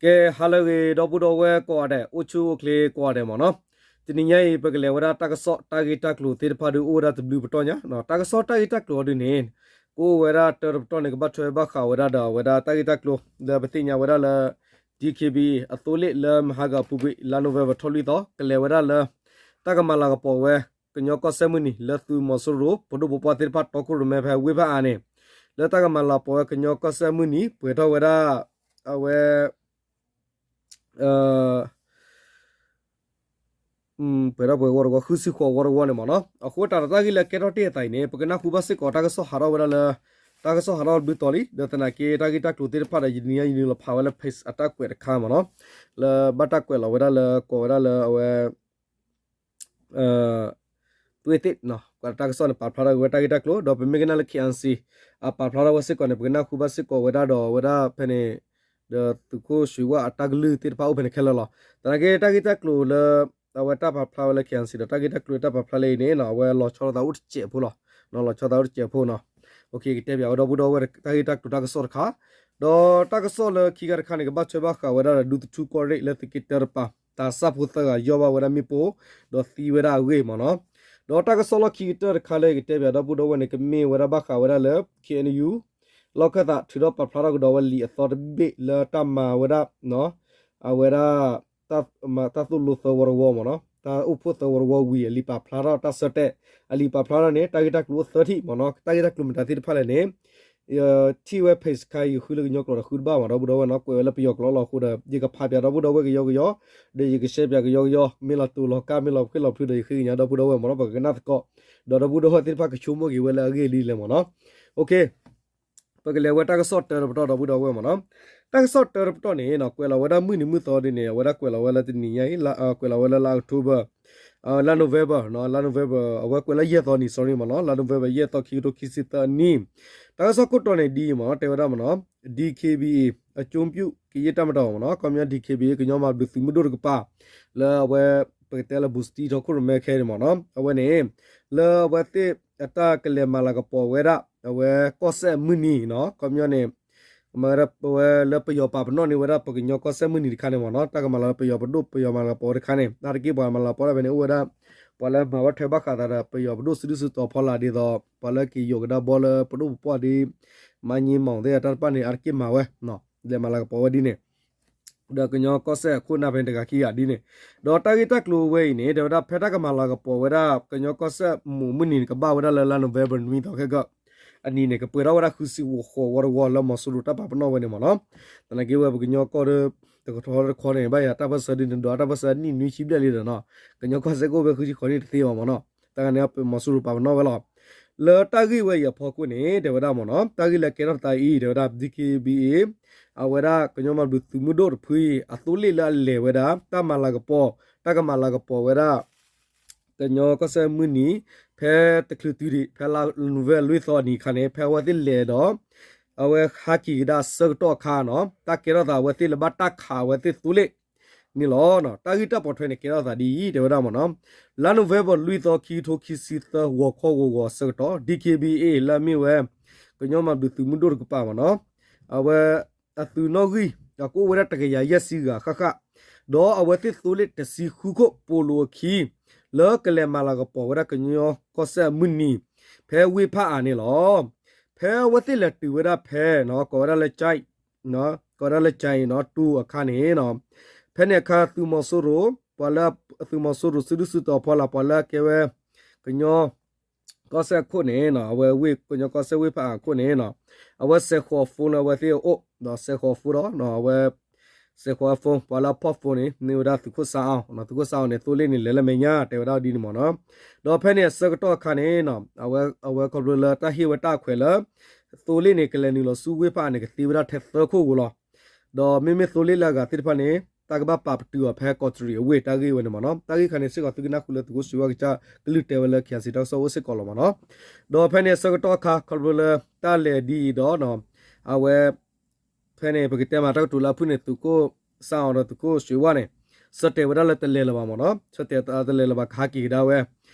ကဲ ဟါလၢအဂ့ၤ ဒီပုၢ်ဒီဝဲၢ်ကိးဂၤဒဲး အိၣ်ဆူၣ်အိၣ်ချ့ကိးဂၤဒဲးမ့ၢ်နီၤ. တနံၤညါအံၤ ပကလဲၤဝဲဒၣ်တၢ်ကစီၣ်တၢ်ဂ့ၢ်တၢ်ကျိၤသ့ၣ်တဖၣ်ဒုးအိၣ်ဝဲဒၣ်တဘျုးပတီၢ်ညါ, တၢ်ကစီၣ်တၢ်ဂ့ၢ်တၢ်ကျိၤအီၤဒုးန့ၣ် ကအိၣ်ဝဲဒၣ်တၢတပတီၢ်န့ၣ် ကဘၣ်ထွဲဘၣ်ဃးဝဲဒၣ်ဒီးအဝဲဒၣ်တၢ်ဂ့ၢ်တၢ်ကျိၤ လၢပသ့ၣ်ညါဝဲဒၣ်လၢ DKBA အသိလ့ၣ်လၢမဟါဂၤအပူၤကွံာ် လါ November ထီၣ်လွံၢ်သီ ကလဲၤဝဲဒၣ်လၢ တၢ်ကမၤလၤကပီၤဝဲ ကညီကီၢ်စဲၣ်မုၢ်နံၤ လၢသုးမီၤစိရိၤ ပဒိၣ်ပပှၢ်သ့ၣ်တဖၣ်တီခိၣ်ရိၣ်မဲဖဲဝ့ၢ်ဖးအါန့ၣ် လၢတၢ်ကမၤလၤကပီၤဝဲကညီကီၢ်စဲၣ်မုၢ်နံၤ ပှဲၤထီၣ်ဝဲဒၣ် အဝဲ ပှဲၤထီၣ်ပှဲၤဂီၢ်တဂီၢ် ဃုဆံဃိးဂီၢ်တဂီၢ်န့ၣ်မ့ၢ်နီၤ. အဃိသတးဒီးတၢ်ဂ့ၢ်လၢကဲထီၣ်တ့ၢ်အသးအံၤန့ၣ် ပကနၢ်ဟူဘၣ်စ့ၢ်ကီးတၢ်ကစီၣ်ဟးထီၣ်ဝဲဒၣ်လၢ တၢ်ကစီၣ်ဟးထီၣ်တဘျုးတီၤလံ ဒီးသနာ်က့တၢ်ဂ့ၢ်တၢ်ကျိၤသ့ၣ်တဖၣ်ဒီး ယနံၤညါယနုာ်လီၤဖးဝဲလၢ page အတၢ်ကွဲးတခါမ့ၢ်နီၤ, လၢဘၣ်တၢ်ကွဲးလီၤဝဲဒၣ်လၢကိးဝဲဒၣ်လၢအဝဲ သွေးသစ် ကွၢ်တၢ်ကစီၣ်န့ၣ် ပာ်ဖျါထီၣ်က့ၤဝဲတၢ်ဂ့ၢ်တၢ်ကျိၤ ဒီးပမ့ၢ်ကနၣ်လၢ KNC အပာ်ဖျါထီၣ်ဝဲစ့ၢ်ကီးန့ၣ် ပကနၢ်ဟူဘၣ်စ့ၢ်ကီးဝဲဒၣ်ဒီးဝဲဒၣ်ဖဲန့ၣ် ဒီးသုးခိၣ်ရွှ့ၤဝၣ်အတၢ်ကလုၢ်သ့ၣ်တဖၣ်အိၣ်ဖဲန့ၣ်ခဲလၢာ်လီၤ. သနာ်က့တၢ်ဂ့ၢ်တၢ်ကျိၤလၢ အဝဲတၢ်ပာ်ဖျါဝဲလၢ KNC ဒီးတၢ်ဂ့ၢ်တၢ်ကျိၤတၢ်ပာ်ဖျါလၢအံၤန့ၣ် အဝဲလီၤဆီလိာ်သးအိၣ်တစဲးဖိလီၤ. လီၤဆီလိာ်သးအိၣ်တစဲးဖိနီၤ. ကတဲပၠးဝဲဒီပုၢ်ဒီဝဲၢ်တၢ်ဂ့ၢ်တၢ်ကျိၤတၢ်ကစီၣ်တခါ, ဒီးတၢ်ကစီၣ်လၢခံခါတခါန့ၣ် ကဘၣ်ထွဲဘၣ်ဃးဝဲဒၣ်ဒီးဒူသထူကီၢ်ရ့ၣ်လၢသုးက့တၢတပၤ တၢ်ဆၣ်ဖိသၢဂၤယီၢ်ဘၣ်ဝဲဒၣ်မ့ၣ်ပိၢ် ဒီးသံဝဲဒၣ်အဂ့ၢ်မ့ၢ်နီၤ. ဒီးတၢ်ကစီၣ်လီၢ်ခံကတၢၢ်တခါလၢကတဲပၠးဒီပုၢ်ဒီဝဲၢ်န့ၣ် ကမ့ၢ်ဝဲဒၣ်ဘၣ်ဃးဝဲဒၣ်လၢ KNU လီၢ်ခၢၣ်သးထုးထီၣ်ပာ်ဖျါထီၣ်ကဒီးဝဲလံာ်အသီတဘ့ၣ်လၢတၢ်မၤဝဲဒၣ် အဝဲဒၣ် တၢ်သိၣ်လိသၢဝီတဝီမ့ၢ်နီၤ, တၢ်အိၣ်ဖှိၣ်သၢဝီတဝီဝံၤ အလံာ်ပာ်ဖျါထီၣ်တၢ်ဆၢတဲာ်, အလံာ်ပာ်ဖျါထီၣ်န့ၣ် တၢ်ဂ့ၢ်တၢ်ကျိၤအိၣ်သၢထံၣ်မ့ၢ်နီၤ, တၢ်ဂ့ၢ်တၢ်ကျိၤမတၤသ့ၣ်တဖၣ်လဲၣ်န့ၣ် ထံၣ်ဝဲ page ခါအံၤ ယဃုလၢကညီကျိာ်ဒီးဃုတဘၣ်မ့ၢ်ဒီပုၢ်ဒီဝဲၢ်နီၤ, ကွဲးဝဲလၢပယီၤကျိာ်လီၤအဃိဒီး ယကဖးပၠးဒီပုၢ်ဒီဝဲၢ်ကယီကယီ, ဒီးယကရှဲပၠးကယီကယီ, မ့ၢ်လီၤတိၤလီၤကါ မ့ၢ်လီၤဖှ့ၣ်လီၤဖျုဒီး ယဃ့ကညးဒီပုၢ်ဒီဝဲၢ်မ့ၢ်နီၤ, ပကနၣ်သကိး, ဒီးဒီပုၢ်ဒီဝဲၢ်သ့ၣ်တဖၣ်ကဆိကမိၣ်က့ၤဝဲလၢအဂ့ၢ်ဒ်လဲၣ်မ့ၢ်နီၤ. ပကလဲၤဝဲတၢ်ကစီၣ်တၢတပတီၢ်ဒီပုၢ်ဒီဝဲၢ်မ့ၢ်နီၤ. တၢ်ကစီၣ်တၢတပတီၢ်န့ၣ်နီၤ ကွဲးလီၤဝဲဒၣ်မုၢ်နံၤမုၢ်သီဒ်န့ၣ် အဝဲဒၣ်ကွဲးလီၤဝဲလၢတနံၤညါအံၤ ကွဲးလီၤဝဲလၢလါ October လါ November နီၤ, လါ November အဝဲကွဲးလၢယဲၢ်သီနံၤ sorry မ့ၢ်နီၤ, လါ November ယဲၢ်သီခံကထိခံဆံသၢနံၣ်, တၢ်ကစီၣ်ခိၣ်တီန့ၣ်ဒ်အံၤမ့ၢ်နီၤ, တဲဝဲဒၣ်မ့ၢ်နီၤ, DKBA အကျိုးပြုကရင်တပ်မတော် မ့ၢ်နီၤ, ခီပညီ DKBA ကညီမၤဘျုးသုးမုၢ်ဒိၣ်တကပၤ လၢအဝဲ ပကတဲလၢ ဘူးစတံ ထီခိၣ်ရိၣ်မဲခဲအံၤန့ၣ်မ့ၢ်နီၤ, အဝဲန့ၣ် လၢအဝဲသ့ၣ်အတၢ်ကလဲၤမၤလၤကပီၤဝဲဒၣ် အဝဲကီၢ်စဲၣ်အမုၢ်နံၤနီၤ, ခီပညီန့ၣ် မ့ၢ်ဝဲဒၣ်ပဝဲလၢပယီၤပာ်ပနီၣ်န့ၢ်ဝဲဒၣ် ပကညီကီၢ်စဲၣ်မုၢ်နံၤတခါန့ၣ်မ့ၢ်နီၤ, တၢ်ကမၤလၤလၢပယီၤပဒိၣ်ပယီၤမၤလၤကပီၤဝဲတခါန့ၣ် အါတက့ၢ်ပှၤမၤလၤကပီၤဒၣ်ဖဲန့ၣ် အိၣ်ဝဲဒၣ် ပှၤလၢမၤဝဲထွဲဘၣ်ဃးသးဒီးပယီၤပဒိၣ်စုဒုၣ်စုတီၤဖီလာ်ဒ်သိး ပှၤလၢက့ၤယိးကဒါဘီလၢပဒိၣ်ပပှၢ်ဒ် မၤညံမီၢ်သ့ၣ်အတၢ်တဖၣ်န့ၣ် အါတက့ၢ်မၤဝဲ လဲၤမၤလၤကပီၤဝဲဒ်န့ၣ် ဒီးကညီကီၢ်စဲၣ်အခိၣ်နၢ်ဖဲန့ၣ်တဂၤခံဂၤဒ်န့ၣ်, ဒီးတၢ်ဂ့ၢ်တၢ်ကျိၤဝဲအံၤန့ၣ် တဲဝဲဒၣ်ဖဲတၢ်ကမၤလၤကပီၤဝဲဒၣ် ကညီကီၢ်စဲၣ်မုၢ်နံၤန့ၣ် ကဘၣ်ဝဲဒၣ်လၢလါ November နွံသီခဲကၢၢ် အနံၤန့ၣ် ကပှဲၤထီၣ်ဝဲဒၣ်ဃုဆံဃိးဂီၢ်တဂီၢ်လၢမီၤစိရိၤတၢ်ပာ်ပနီၣ်ဝဲန့ၣ်မ့ၢ်နီၤ, သနာ်က့ဝဲပကညီကီၢ်ဒီး တကထီတခီန့ၣ် ဘၣ်ယၤတၢ်ပၢၢ်ဆၢဒ်န့ၣ်ဒီး တၢ်ပၢၢ်ဆၢနံၣ်နွံဆံဘျဲၣ်လံဒီးနီၤ, ကညီကီၢ်စဲၣ်ကအိၣ်ဖဲဃုဆံဃိးနံၣ်တသ့ဘၣ်မ့ၢ်နီၤ, တၢ်ဂၤန့ၣ်မီၤစိရိၤပာ်ပနီၣ်ဝဲလီၤ. လၢတၢ်ဂ့ၢ်ဝဲအံၤအဖီခိၣ်န့ၣ် တဲဝဲဒၣ်မ့ၢ်နီၤ, တၢ်ဂ့ၢ်လၢကဲထီၣ်သးအံၤ တဲဝဲဒၣ် DKBA အဝဲဒၣ်ကညီမၤဘျုးသုးမုၢ်ဒိၣ်တဖုအံၤ အသိလ့ၣ်လၢအလဲၤဝဲဒၣ် တၢ်မၤလၤကပီၤ တၢ်ကမၤလၤကပီၤဝဲဒၣ် ကညီကီၢ်စဲၣ်မုၢ်နံၤ ဖဲတချုးတုၤဒံး ဖဲလါ November လွံၢ်သီအနံၤအခါန့ၣ် ဖဲအဝဲသ့ၣ်လဲၤဒီး အဝဲဟးက့ၤကဒါအဆၢကတီၢ်အခါနီၤ တၢ်ကဲထီၣ်သးအဝဲသ့ၣ်လၢဘၣ်တၢ်ခးအဝဲသ့ၣ်သိလ့ၣ်န့ၣ်လီၤ. တၢ်ဂ့ၢ်တၢ်ပိာ်ထွဲန့ၣ် ကဲထီၣ်သးဒ်အံၤ တဲဝဲဒၣ်မ့ၢ်နီၤ, လါ November လွံၢ်သီ ခံကထိခံဆံသၢ ဂီၤခီဂီၤဂီၤအဆၢကတီၢ် DKBA လၢအမ့ၢ်ဝဲ ကညီမၤဘျုးသုးမုၢ်ဒိၣ်တကပၤမ့ၢ်နီၤ, အဝဲ အသုးနီၣ်ဂံၢ် ကအိၣ်ဝဲဒၣ်တကယၤယဲၢ်ဆံဂၤဃၣ်ဃၣ်, ဒီးအဝဲသ့ၣ်သိလ့ၣ်တဆံဃုခိၣ်ပိာ်လိာ်အခံ လၢကလဲၤမၤလၤကပီၤဝဲဒၣ်ကညီကီၢ်စဲၣ်အမုၢ်နံၤ ဖဲဝ့ၢ်ဖးအါန့ၣ်လီၤ. ဖဲအဝဲသ့ၣ်လဲၤတုၤဝဲဒၣ်ဖဲ ကိးဝဲဒၣ်လၢ ကိးဝဲဒၣ်လၢ ကၠဲးအံၤနီၤ တူၢ်အခါန့ၣ်နီၤ, ဖဲန့ၣ်အခါသုးမီၤစိရိၤ ပှၤလၢသုးမီၤစိရိၤစုဒုၣ်စုတီၤဖီလာ် ပှၤလၢအကဲဝဲ ကညီ ကီၢ်စဲၣ်အခိၣ်န့ၣ်နီၤ အဝဲဝ့ၢ်ကညီကီၢ်စဲၣ်ဝ့ၢ်ဖးအါအခိၣ်န့ၣ်နီၤ, အဝဲစဲးဃီၤ phone လၢအဝဲသ့ၣ်အအိၣ် ဒီးစဲးဃီၤ phone ဒီး အဝဲ စဲးဃီၤ phone ပှၤလၢအဖီၣ် phone န့ၣ် မ့ၢ်ဝဲဒၣ်သုးခိၣ်စၣ်အီၣ်နီၤ, သုးခိၣ်စၣ်အီၣ်န့ၣ် သိလ့ၣ်န့ၣ် လဲၤလၢမဲာ်ညါ တဲဝဲဒၣ်ဒ်န့ၣ်မ့ၢ်နီၤ, ဒီးဖဲန့ၣ်အဆၢကတီၢ်အခါန့ၣ်နီၤ အဝဲ အဝဲခီဖျိလၢတၢ်ဟ့ၣ်ဝဲတၢ်အခွဲးလၢ သိလ့ၣ်န့ၣ် ကလဲၤနုာ်လီၤဆူဝ့ၢ်ဖးအါန့ၣ် ကသ့ဝဲဒၣ်ထဲသၢခိၣ်ဧိၤလီၤ. ဒီးမ့မ့ၢ်သိလ့ၣ်လၢအဂၤသ့ၣ်တဖၣ်န့ၣ် တၢ်ကဘၣ်ပာ်ပတုာ်အီၤဖဲကီးတရံးအဝ့ၢ် တၢ်ဂ့ၢ်ဝဲန့ၣ်မ့ၢ်နီၤ, တၢ်ဂ့ၢ်ခါန့ၣ်စ့ၢ်ကီးသုကနၢ်ဟူလၢသုးခိၣ်စူၤဝၣ်ကစၢ်ကလုၢ်တဲဝဲလၢ KIC တၢ်ကစီၣ်အိၣ်စ့ၢ်ကီးလီၤမ့ၢ်နီၤ, ဒီးဖဲန့ၣ်အဆၢကတီၢ်အခါ ခီဖျိလၢတၢ်လဲၤဒ်အံၤဒီး အဝဲ ဖဲန့ၣ် ပကတဲမးတၢ်ကတိၤလၢအဖုၣ်န့ၣ် သုးခိၣ်စၣ်အီၣ်ဒီးသုးခိၣ်စူၤဝၣ်န့ၣ် ဆၢတဲာ်ဝဲဒၣ်လၢတလဲၤလၢၤဘၣ်မ့ၢ်နီၤ, ဆၢတဲာ်တလဲၤလၢၤဘၣ် ကဟးက့ၤကဒါဝဲ,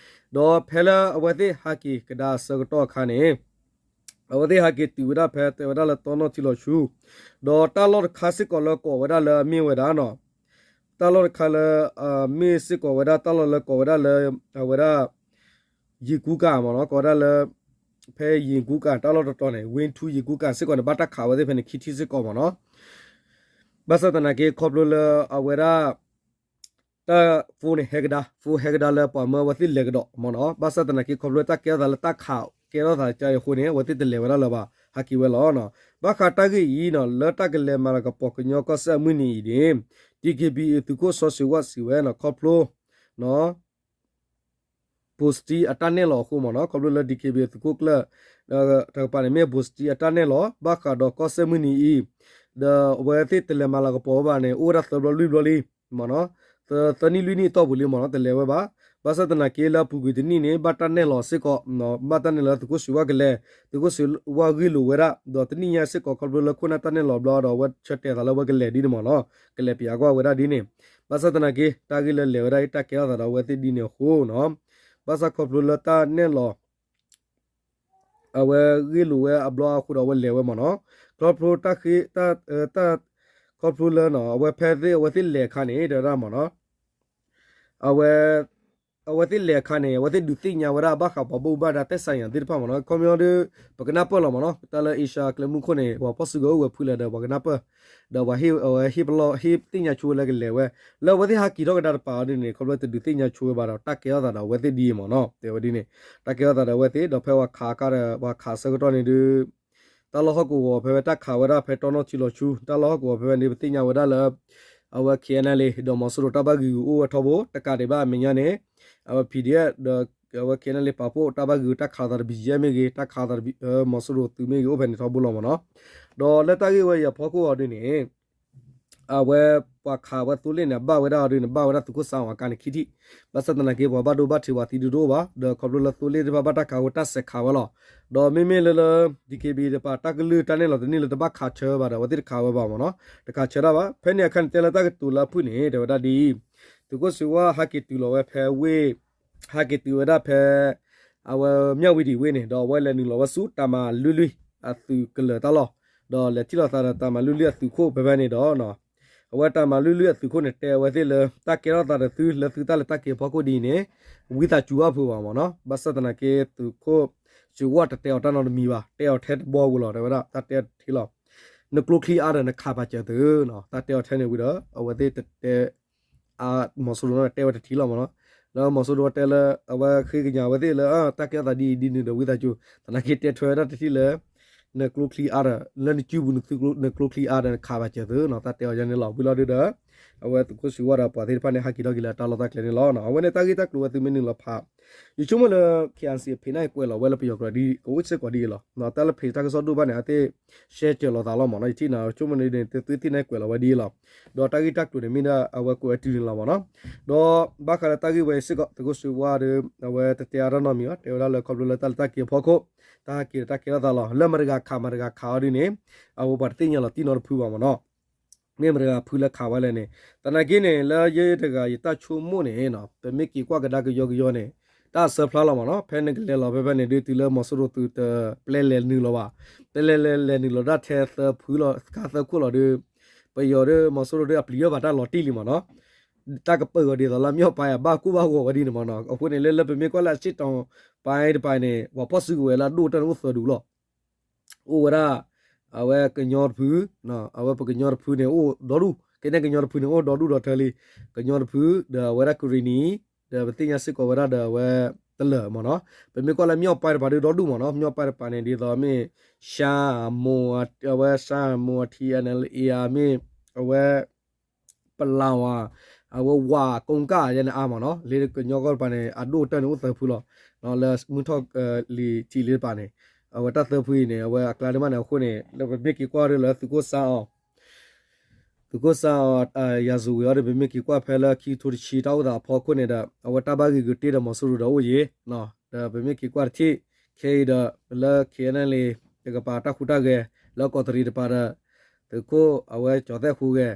ဒီးဖဲလၢအဝဲသ့ၣ်ဟးက့ၤကဒါအဆၢကတီၢ်အခါန့ၣ် အဝဲသ့ၣ်ဟးက့ၤတုၤဝဲဒၣ်ဖဲတဲဝဲဒၣ်လၢတီနီၢ်ထံလီၤဆူ, ဒီးတၢ်လီၢ်တခါစ့ၢ်ကီးလၢကိးဝဲဒၣ်လၢအမ့ၢ်ဝဲဒၣ်နီၤ, တၢ်လီၢ်တခါလၢ မ့ၢ်စ့ၢ်ကီးဝဲဒၣ်တၢ်လီၢ်လၢကိးဝဲဒၣ်လၢ အဝဲဒၣ် ယံၤကူကၤမ့ၢ်နီၤ, ကိးဝဲဒၣ်လၢ ဖဲယံၤကူကၤတၢ်လီၢ်တတီၤန့ၣ် ဝ့ၢ်ထူယံၤကူကၤစ့ၢ်ကီးန့ၣ် ဘၣ်တၢ်ခးဝဲသ့ၣ်ဖဲန့ၣ်ခံထံၣ်စ့ၢ်ကီးမ့ၢ်နီၤ. ဘၣ်ဆၣ်သနာ်က့ခီဖျိလၢအဝဲဒၣ် တၢ် phone န့ၣ် ဟဲကဒါ, phone ဟဲကဒါလၢပှၤမၢအဝဲသ့ၣ်လဲၤကဒီးမ့ၢ်နီၤ. ဘၣ်ဆၣ်သနာ်က့ခီဖျိတၢ်ကဲထီၣ်သးလၢတၢ်ခးကဲထီၣ်သးကါအံၤအဃိန့ၣ် အဝဲသ့ၣ်တလဲၤဝဲဒၣ်လၢၤဘၣ် ဟးက့ၤဝဲလီၤ. ဘၣ်ဃးတၢ်ဂ့ၢ်အံၤနီၤ လၢတၢ်ကလဲၤမၤလၤကပီၤကညီကီၢ်စဲၣ်အမုၢ်နံၤအံၤန့ၣ် DKBA သုးခိၣ်စီၤစံၤဝၣ်စံးဝဲနီၤ ခီဖျိ ဘိၣ်စတံအတၢ်နဲၣ်လီၤအဃိမ့ၢ်နီၤ, ခီဖျိလၢ DKBA သုးခိၣ်ကျၢၢ် တကပၤန့ၣ် မ့ၢ်ဘိၣ်စတံအတၢ်နဲၣ်လီၤ ဘၣ်ဃးဒီးကီၢ်စဲၣ်မုၢ်နံၤအံၤ, ဒီးအဝဲသ့ၣ်တလဲၤမၤလၤကပီၤဝဲဘၣ်န့ၣ် အိၣ်ဝဲဒၣ်သၢဘျီလွံၢ်ဘျီလံမ့ၢ်နီၤ, သၢနံၣ်လွံၢ်နံၣ်အတီၢ်ပူၤလံမ့ၢ်နီၤ တလဲၤဝဲဘၣ်. ဘၣ်ဆၣ်သနာ်က့လၢအပူၤကွံာ်တနံၣ်န့ၣ် ဘၣ်တၢ်နဲၣ်လီၤစ့ၢ်ကီး, ဘၣ်တၢ်နဲၣ်လီၤသုးခိၣ်စံးဝၣ်ကလဲၤ, သုးခိၣ်စံးဝၣ်ဂ့ၢ်လိာ်ဝဲဒၣ် ဒီးတနံၣ်ညါစ့ၢ်ကီးခီဖျိလၢခိၣ်နၢ်တၢ်နဲၣ်လီၤဘျီဒီး အဝဲဆၢတဲာ်သးလၢအဝဲကလဲၤဒ်န့ၣ်မ့ၢ်နီၤ, ကလဲၤပျးကွၢ်ဝဲဒၣ်ဒ်န့ၣ်. ဘၣ်ဆၣ်သနာ်က့ တၢ်ဂ့ၢ်လၢလဲၤဝဲဒၣ်အံၤတၢ်ကဲထီၣ်သးဒီးအဝဲသ့ၣ်ဒ်န့ၣ်အဃိနီၤ, ဘၣ်ဆၣ်ခီဖျိလၢတၢ်နဲၣ်လီၤ အဝဲဂ့ၢ်လိာ်ဝဲအဘျီအဃိဒီးအဝဲလဲၤဝဲမ့ၢ်နီၤ, ခီဖျိတၢ်ဃ့ တၢ် ခီဖျိလၢနီၤ အဝဲဖဲသ့ၣ်အဝဲသ့ၣ်လဲၤအခါန့ၣ် တဲဝဲဒၣ်မ့ၢ်နီၤ, အဝဲ အဝဲသ့ၣ်လဲၤအခါန့ၣ် အဝဲသ့ၣ်ဒုးသ့ၣ်ညါဝဲဒၣ်ဘၣ်ဃးပှၤဘၣ်မူဘၣ်ဒါ သက်ဆိုင်ရာ သ့ၣ်တဖၣ်မ့ၢ်နီၤ, ခီပညီဒီး ပကနၢ်ပၢၢ်လီၤမ့ၢ်နီၤ, တၢ်လၢအ့ရှါကျဲမုၢ်ခိၣ်န့ၣ် ပှၤဖီၣ်စုကဝဲၤအိၣ်ဝဲဖုလဲၣ်ဒီး ပှၤကနၢ်ပၢၢ်, ဒီးပှၤဟ့ၣ် အဝဲဟ့ၣ်ပလီၢ် ဟ့ၣ်သ့ၣ်ညါဆိဝဲလၢကလဲၤဝဲ, လၢအဝဲသ့ၣ်ဟးက့ၤထီၣ်ကဒါတပၤအီၤဒ်န့ၣ် ခီဖျိတဒုးသ့ၣ်ညါဆိဝဲဘၣ်ဒီး တၢ်ကဲထီၣ်သးဒီးအဝဲသ့ၣ်ဒ်အံၤမ့ၢ်နီၤ, တဲဝဲဒ်န့ၣ်, တၢ်ကဲထီၣ်သးဒီးအဝဲသ့ၣ် ဒီးဖဲပှၤခးအခါဒီး ပှၤခးဆၢကတီၢ်န့ၣ်ဒုး တၢ်လီၢ်ဟီၣ်ကဝီၤဖဲဝဲတၢ်ခးဝဲဒၣ်ဖဲတီနီၢ်ထံလီၤဆူ တၢ်လီၢ်ဟီၣ်ကဝီၤဖဲဝဲန့ၣ် ပသ့ၣ်ညါဝဲဒၣ်လၢ အဝဲ KNLA ဒီးမီၤစိရိၤတၢ်ဘၣ်ဂံာ်ဂူာ်အိၣ်ဝဲထီဘိ တကးဒံးဘၣ်အမဲာ်ညါန့ၣ် အဝဲ PDF ဒီး အဝဲ KNLA ပာ်ဖှိၣ်တၢ်ဘၣ်ဂံာ်ဂူာ်တၢ်ခးသးဒီး ဘီၣ်ယဲၣ် မ့ၢ်ဂ့ၤ တၢ်ခးသးဒီး မီၤစိရိၤသုးမ့ၢ်ဂ့ၤ အိၣ်ဖဲန့ၣ်ထီဘိလီၤမ့ၢ်နီၤ, ဒီးလၢတၢ်ဂ့ၢ်ဝဲအံၤအဖီခိၣ်အီၤဒ်န့ၣ် အဝဲပှၤခးဝဲသိလ့ၣ်န့ၣ် ဘၣ်ဝဲဒၣ်အီၤဒ်န့ၣ် ဘၣ်ဝဲဒၣ်သုးခိၣ်စါအီၤအကါန့ၣ်ခံထံၣ်, ဘၣ်ဆၣ်သနာ်က့ပှၤဘၣ်ဒိဘၣ်ထံးပှၤသံဒုဒိၣ်အိၣ်ဘၣ်, ဒီးခီဖျိလၢသိလ့ၣ်သ့ၣ်တဖၣ်ဘၣ်တၢ်ခးဝဲတၢ်စဲးခးဝဲလီၤ, ဒီးမ့မ့ၢ်လၢလၢ DKBA တပၤတၢ်ကလုၢ်တၢ်နဲၣ်လီၤတန့ၢ်လၢတဘၣ်ခးဆၢဝဲဘၣ်ဒီး အဝဲသ့ၣ်တခးဝဲဘၣ်မ့ၢ်နီၤ, တခးဆၢတၢ်ဘၣ်. ဖဲန့ၣ်အခါန့ၣ် တဲလၢတၢ်ကတိၤလၢအဖုၣ်န့ၣ် တဲဝဲဒၣ်ဒ်အံၤ, သုးခိၣ်စ့ဝါဟးက့ၤတုၤလီၤဝဲဖဲဝ့ၢ် ဟးက့ၤတုၤဝဲဒၣ်ဖဲ အဝဲမၠၣ်ဝတံၤဝ့ၢ်န့ၣ် ဒီးအဝဲလဲၤနုာ်လီၤဝဲဆူတၢ်မၤလွံၢ်လွံၢ်အသုးကလၢၤတၢ်လီၢ်, ဒီးလဲၤထံၣ်လိာ်သးဒီးတၢ်မၤလွံၢ်လွံၢ်အသုးခိၣ်ဖဲဖဲန့ၣ်ဒီး အဝဲတၢ်မၤလွံၢ်လွံၢ်အသုးခိၣ်န့ၣ် တဲအဝဲသ့ၣ်လၢ တၢ်ကဲထီၣ်သးဒီးသုလၢသုတၢ်လဲၤတၢ်က့ၤအဖီခိၣ်ဒ်အံၤန့ၣ် ဝံသးစူၤဘၣ်ဖုးဘၣ်မ့ၢ်နီၤ, ဘၣ်ဆၣ်သနာ်က့ သုးခိၣ်စ့ဝါတတဲအီၤတၢ်နီတမံၤဘၣ်, တဲအီၤထဲတဘီဝံၤလီၤ တဲဝဲဒၣ် တၢ်တဲအီၤတထံလီၤ, နကျိချံအါဒီးနခးပာ်စၢၤသုနီၤ, တၢ်တဲအီၤထဲန့ၣ်ဝံၤဒီး အဝဲသ့ၣ်တတဲ မီၤစိရိၤန့ၣ်တဲဝဲတထံလီၤမ့ၢ်နီၤ, ဒီးမီၤစိရိၤတဲလၢ အဝဲဃ့ကညးဝဲသ့ၣ်လၢ တၢ်ကဲထီၣ်သးဒ်အံၤဒ်နုၤဒီးဝံသးစူၤ သနာ်က့တဲထွဲဝဲဒၣ်တထံၣ်လၢ နကျိချံအါဒီး လၢနစုပူၤနကျိချံအါဒီးနခးပာ်စၢၤသုနီၤ, တၢ်တဲအီၤယၤန့ၣ်လီၤ. ဝံၤလီၤဒုဒီး အဝဲသုးခိၣ်စ့ဝါဒီးပှၤသ့ၣ်တဖၣ်န့ၣ် ဟဲက့ၤထီၣ်က့ၤလၢတၢ်လီၢ်တၢ်ကျဲန့ၣ်လီၤ. အဝဲန့ၣ်တၢ်ဂ့ၢ်တၢ်ကျိၤဝဲသုမ့ၢ်နုာ်လီၤဖး ယဆိကမိၣ်လၢ KNC အဖံးန့ၣ်ကွဲးလီၤဝဲလၢပယီၤကျိာ်ဒ် ကအိၣ်စ့ၢ်ကီးဒ်အံၤလီၤ. တၢ်လၢဖံးတၢ်ကစီၣ်ဒိၣ်ဘၣ်န့ၣ် အသ့ၣ် ရှဲကၢၤလီၤသးလီၤမ့ၢ်နီၤ, ယထံၣ်န့ၣ် ယဆိကမိၣ်န့ၣ် သုသ့ၣ်န့ၣ်ကွဲးလီၤဝဲဒ်အံၤလီၤ. ဒီးတၢ်ဂ့ၢ်တၢ်ကျိၤန့ၣ်မ့ၢ်ဒၣ်အဝဲကွဲးဝဲတုၤန့ၣ်လီၤမ့ၢ်နီၤ. ဒီးဘၣ်ဃးလၢတၢ်ဂ့ၢ်ဝဲအံၤစ့ၢ်ကီး သုးခိၣ်စ့ဝါဒီး အဝဲတတဲအါတၢ်နီတမံၤဘၣ်, တဲဝဲဒၣ်လၢခီဖျိလၢတၢ်လဲၤတၢ်က့ၤအဖီခိၣ် တၢ်ဟဲက့ၤဒီးတၢ်ကဲထီၣ်သးလီၤ. လၢမတၤဂၤခးမတၤဂၤခးအီၤဒ်န့ၣ် အဝဲပှၤတသ့ၣ်ညါလီၤတံၢ်နီတဖုဘၣ်မ့ၢ်နီၤ. မ့ၢ်မတၤဂၤဖုလၢခးဝဲလဲၣ်န့ၣ်, သနာ်က့န့ၣ် လၢယဲတဂၤယတၢ်ဆိကမိၣ်န့ၣ် ပမ့ၢ်က့ၤကွၢ်ကဒါကယီကယီန့ၣ် တၢ်အစၢဖျါလီၤမ့ၢ်နီၤ. ဖဲနကလဲၤလီၤဖဲဖဲန့ၣ်ဒုး တုၤလၢမီၤစိရိၤသုးတပျဲလဲၤနုာ်လီၤဘၣ်, ပျဲလဲၤလဲၤနုာ်လီၤဒၣ်ထဲသၢဖုလီၤ ကါသၢခိၣ်လီၤဒီး ပယီၤဒီးမီၤစိရိၤဒီးအပျံၤအီၣ်ဘၣ်တၢ်လီၤတံၢ်လံမ့ၢ်နီၤ. တၢ်ကပၢၢ်အီၤဒ်သိးလၢအမ့ၢ်အီၣ်ပၢ်အဘၣ်ကိၢ်ဘၣ်ဂီၤဝဲဒ်န့ၣ်မ့ၢ်နီၤ. အဃိန့ၣ် လၢလၢပမ့ၢ်ကွၢ်လၢအစ့ၣ်တီၤပၢ်တပၤန့ၣ် ပှၤဖီၣ်စုကဝဲၤလၢအဒိၣ်အတၢၢ်န့ၣ်အိၣ်သၢဒူၣ်လီၤ. အိၣ်ဝဲဒၣ် အဝဲကညီတဖု, အဝဲပကညီတဖုန့ၣ်အိၣ်ဒီဒူၣ်, ကဲန့ၣ်ကညီတဖုန့ၣ်အိၣ်ဒီဒူၣ်ဒီထၢလံ, ကညီတဖု ဒီးအဝဲဒၣ်ကရံၣ်နံၤ, ဒီးပသ့ၣ်ညါစ့ၢ်ကီးဝဲဒၣ်ဒီးအဝဲတလၢာ်မ့ၢ်နီၤ. ပမ့ၢ်ကွၢ်လၢမ့ၢ်အီၣ်ပၢ်တပၤဒုးဒီဒူၣ်မ့ၢ်နီၤ. မ့ၢ်အီၣ်ပၢ်တပၤန့ၣ် ဒ်သိးမ့ၢ် ရှမ်းအမိၢ်, အဝဲရှမ်းအမိၢ် ထံၣ်အဲၣ်အဲၣ်လ်အ့ မ့ၢ် အဝဲ ပလၤဝါ, အဝဲဝါကိကၣ်ယဲန့ၣ်အါမ့ၢ်နီၤ. လၢကညီကီၢ်တပၤန့ၣ် အဒိၣ်အတၢၢ်န့ၣ်အိၣ်သၢဖုလီၤ. လၢမုၢ်ထီၣ်လံၤထံးလံတပၤန့ၣ် အဝဲတၢ်သၢဖုအံၤန့ၣ် အဝဲအကျါဒ်မးန့ၣ် အဃိန့ၣ် လၢပမ့ၢ်က့ၤကွၢ်ဒ်လၢသုးခိၣ်စၣ်အီၤ သုးခိၣ်စၣ်အီၤ ယၤစူၤဝံၤအီၤဒီး ပမ့ၢ်က့ၤကွၢ်ဖဲလၢခံကထိတဆံတၢ်အိၣ်သးအဖီခိၣ်န့ၣ်ဒီး အဝဲတၢ်ဘၣ်ဂ့ၢ်ဂုာ်တ့ၢ်ဒီးမီၤစိရိၤဒီးအိၣ်ယံၤ ဒီးပမ့ၢ်က့ၤကွၢ်တထံၣ် ခဲအံၤဒီး လၢ KNLA တကပၤတၢ်ဟူးတၢ်ဂဲၤ လၢကီးတရံးတပၤဒီး သုးခိၣ်အဝဲကၠီၤသဲၣ်ဟူးဂဲၤ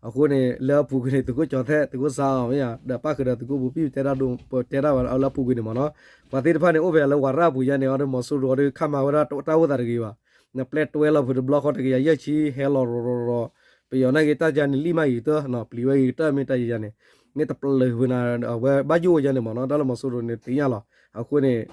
အဃိန့ၣ် လၢအပူၤကွံာ်န့ၣ် သုးခိၣ်ကၠီၤသဲး သုးခိၣ်စါအီၤမ့ၢ်ဧါ ဒီးပၣ်ဃုာ်ဒီးသုးခိၣ်ပူၤပံၣ် ပတဲတၢ်ဒိ ပတဲတၢ်ဘၣ်လၢအပူၤကွံာ်န့ၣ်မ့ၢ်နီၤ, ပှၤသ့ၣ်တဖၣ်န့ၣ် အိၣ်ဖဲလၢဝၤရၣ်အပူၤယါန့ၣ် အီၤဒီးမီၤစိရိၤအီၤဒီး ခါမၤဝဲဒၣ်တၢ်အိၣ်သးတဂ့ၤဘၣ်, နပျဲတွဲလီၤဖုးတဘျီဃီတကယၤယဲၢ်ဆံ ဟဲလီၤရီၤရီၤရီၤ, ပယီၤနာ်က့ၤတၢ်ယါန့ၣ် လံၣ်မးအံၤတၢ်နီၤ ပျံၤဝဲအံၤတၢ်မ့ၢ်တၢ်ယါန့ၣ်, န့ၣ်တပျုာ်ဖုးနၤ အဝဲဘၣ်ယိၣ်ဝဲယါန့ၣ်မ့ၢ်နီၤ တၢ်လၢမီၤစိရိၤန့ၣ်သ့ၣ်ညါလီၤ. အဃိန့ၣ်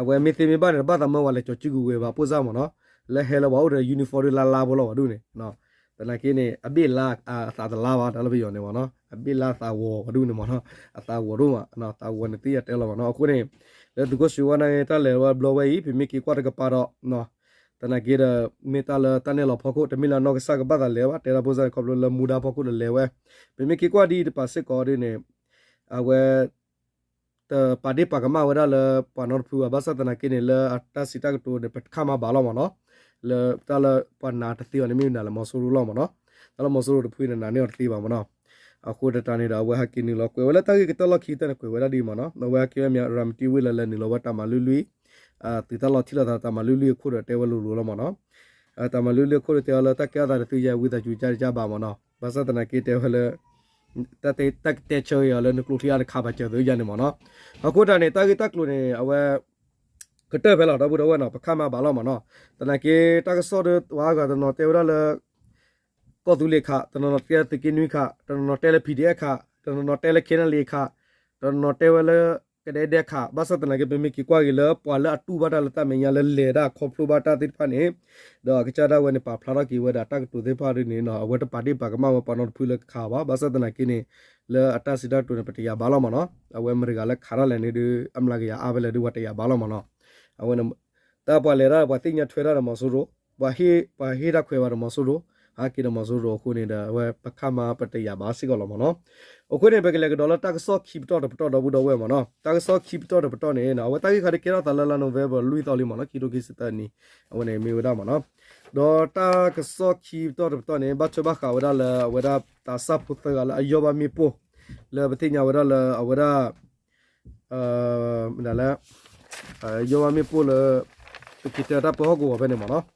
အဝဲမ့ၢ်သ့မ့ၢ်ဘၣ်န့ၣ် တဘၣ်သးမၢဝဲလဲၤကၠီၤစုကဝဲၤဘၣ် ပိၢ်စၢ်မ့ၢ်နီၤ, လၢဟဲလၢပှၤအိၣ်ဒီး uniform ဒုးလါလါဖိလီၤဝဲဒၣ်န့ၣ်, သနာ်က့န့ၣ် အဘ့ၣ်လါအသးတလါဘၣ် တၢ်လၢပယီၤန့ၣ်မ့ၢ်နီၤ အဘ့ၣ်လါသးဝီၤဝဲဒၣ်န့ၣ်မ့ၢ်နီၤ, အသးဝီၤဒိၣ်မး သးဝီၤန့ၣ်သ့ၣ်ညါတဲလီၤမ့ၢ်နီၤ. အဃိန့ၣ် လၢသုးခိၣ်စံးဝါနာ်က့ၤ တၢ်လဲၤဝဲဘျီဝဲအံၤ ပမ့ၢ်က့ၤကွၢ်တကပၤဒီး သနာ်က့ဒီး မ့ၢ်တၢ်လၢတၢ်နဲၣ်လီၤဖီခိၣ် တမ့ၢ်လၢအနီၢ်ကစၢ်ကဘၣ်သးလဲၤဘၣ် တဲဒၣ်ပိၢ်စၢ်န့ၣ် ခီဖျိလၢမူဒါဖီခိၣ်ဒီးလဲၤဝဲ, ပမ့ၢ်က့ၤကွၢ်ဒ်တပၤစ့ၢ်ကီးဒ်န့ၣ် အဝဲ တပာ်ဒ့ၣ်ပာ်ကမၣ်ဝဲဒၣ်လၢပှၤနီတဖုဘၣ် ဘၣ်ဆၣ်သနာ်က့န့ၣ် လၢအတၢ်စံးတၢ်ကတိၤန့ၣ် ပခါမၤဘၣ်လီၤမ့ၢ်နီၤ, လၢတၢ်လၢပှၤနာ်တသ့ဘၣ်န့ၣ် မ့ၢ်နာ်လၢမီၤစိရိၤလီၤမ့ၢ်နီၤ, တၢ်လၢမီၤစိရိၤတဖုန့ၣ် နာ်န့ၢ်အီၤတသ့ဘၣ်မ့ၢ်နီၤ. အဃိတတးန့ၣ်ဒီး အဝဲဟဲက့ၤနုာ်လီၤကွဲးဝဲလၢတၢ်ဂ့ၢ်ကတၢၢ်လီၢ်ခံကတၢၢ်န့ၣ် ကွဲးဝဲဒၣ်ဒ်မ့ၢ်နီၤ, အဝဲဟဲက့ၤဝဲမ့ၢ် ရၤမတံဝ့ၢ်လၢလဲၤနုာ်လီၤဝဲတၢ်မၤလုၢ်လွံၢ် သုးတၢ်လီၢ်ထံၣ်လိာ်သးတၢ်မၤလုၢ်လွံၢ်အခိၣ်ဒီးတဲဝဲလိၤလိၤလီၤမ့ၢ်နီၤ, တၢ်မၤလုၢ်လွံၢ်အခိၣ်ဒီးတဲအီၤလၢတၢ်ကဲထီၣ်သးဒီးသုယဲၢ်ဝံသးစူၤကါတကါဘၣ်မ့ၢ်နီၤ, ဘၣ်ဆၣ်သနာ်က့တဲဝဲလၢ တၢ်ကတဲဆၢက့ၤအီၤလၢနကျိချံအါတခါဘၣ်စၢၤသုယဲၢ်န့ၣ်မ့ၢ်နီၤ. အဃိတၢ်န့ၣ် တၢ်ဂ့ၢ်တၢ်ကျိၤန့ၣ် အဝဲ ကတၢၢ်ဖဲလီၤ ဒီပုၢ်ဒီဝဲၢ်နီၤ ပခါမၤဘၣ်လီၤမ့ၢ်နီၤ, သနာ်က့တၢ်ကစီၣ်ဒီးဝဲအဂၤတနီၤတဲဝဲဒၣ်လၢ ကီၢ်သူလ့ၤခး တနီၤနီၤတဲလၢသုးက့နွံခး တနီၤနီၤတဲလၢ PDF ခး တနီၤနီၤတဲလၢ KNLA ခး တနီၤနီၤတဲဝဲလၢ ကဒဲဒဲခး ဘၣ်ဆၣ်သနာ်က့ ပမ့ၢ်က့ၤကွၢ်က့ၤလၢ ပှၤလၢအတူၢ်ဘၣ်တၢ်လၢတၢ်မဲာ်ညါလၢလဲၤတၢ်ခီဖျိဘၣ်တၢ်သ့ၣ်တဖၣ်န့ၣ် ဒီးအကစၢ်ဒၣ်ဝဲန့ၣ် ပာ်ဖျါထီၣ်က့ၤဝဲဒၣ်တၢ်ကတိၤသ့ၣ်တဖၣ်ဒ်န့ၣ်နီၤ အဝဲတပာ်ဒ့ၣ်ပာ်ကမၣ်ဝဲပှၤနီတဖုလၢကခးဘၣ် ဘၣ်ဆၣ်သနာ်က့န့ၣ် လၢအတၢ်စံးတၢ်ကတိၤန့ၣ် ပတယာ်ဘၣ်လီၤမ့ၢ်နီၤ, အဝဲမတၤတဂၤလၢခးတၢ်လဲၣ်န့ၣ်ဒီး အမျးကယၤအါဖဲလဲၣ်ဒီး ပှၤတယာ်ဘၣ်လီၤမ့ၢ်နီၤ, အဝဲ တၢ်ပှၤလဲၤတၢ်ပှၤသ့ၣ်ညါထွဲတၢ်ဒီးမီၤစိရိၤ, ပှၤဟ့ၣ်တၢ်ခွဲးဘၣ်ဒီးမီၤစိရိၤ, ဟးက့ၤဒီးမီၤစိရိၤအဃိန့ၣ်ဒီး အဝဲပခါမၤပတယာ်ဘၣ်စ့ၢ်ကီးလီၤမ့ၢ်နီၤ. အဃိန့ၣ် ပကလဲၤကဒီးလၢတၢ်ကစီၣ်ခံပတီၢ်တပတီၢ်ဒီပုၢ်ဒီဝဲၢ်မ့ၢ်နီၤ. တၢ်ကစီၣ်ခံပတီၢ်တပတီၢ်န့ၣ် အဝဲတၢ်ဂ့ၢ်ခါဒုးကဲထီၣ်သးလၢလါ November လွံၢ်သီလံမ့ၢ်နီၤ, ခံကထိခံဆံသၢနံၣ်, အဝဲန့ၣ်မ့ၢ်ဝဲဒၣ်မ့ၢ်နီၤ. ဒီးတၢ်ကစီၣ်ခံပတီၢ်တပတီၢ်န့ၣ် ဘၣ်ထွဲဘၣ်ဃးဝဲဒၣ်လၢအဝဲဒၣ်သးစၢ်ဖိသၢဂၤလၢအယီၢ်ဘၣ်မ့ၣ်ပိၢ် လၢပသ့ၣ်ညါဝဲဒၣ်လၢအဝဲဒၣ် မ့ၢ်ဒၣ်လၢ ယီၢ်ဘၣ်မ့ၣ်ပိၢ်လၢ ပက့ၤတဲတၢ်ပၢဟီၣ်ကဝီၤဖဲန့ၣ်မ့ၢ်နီၤ.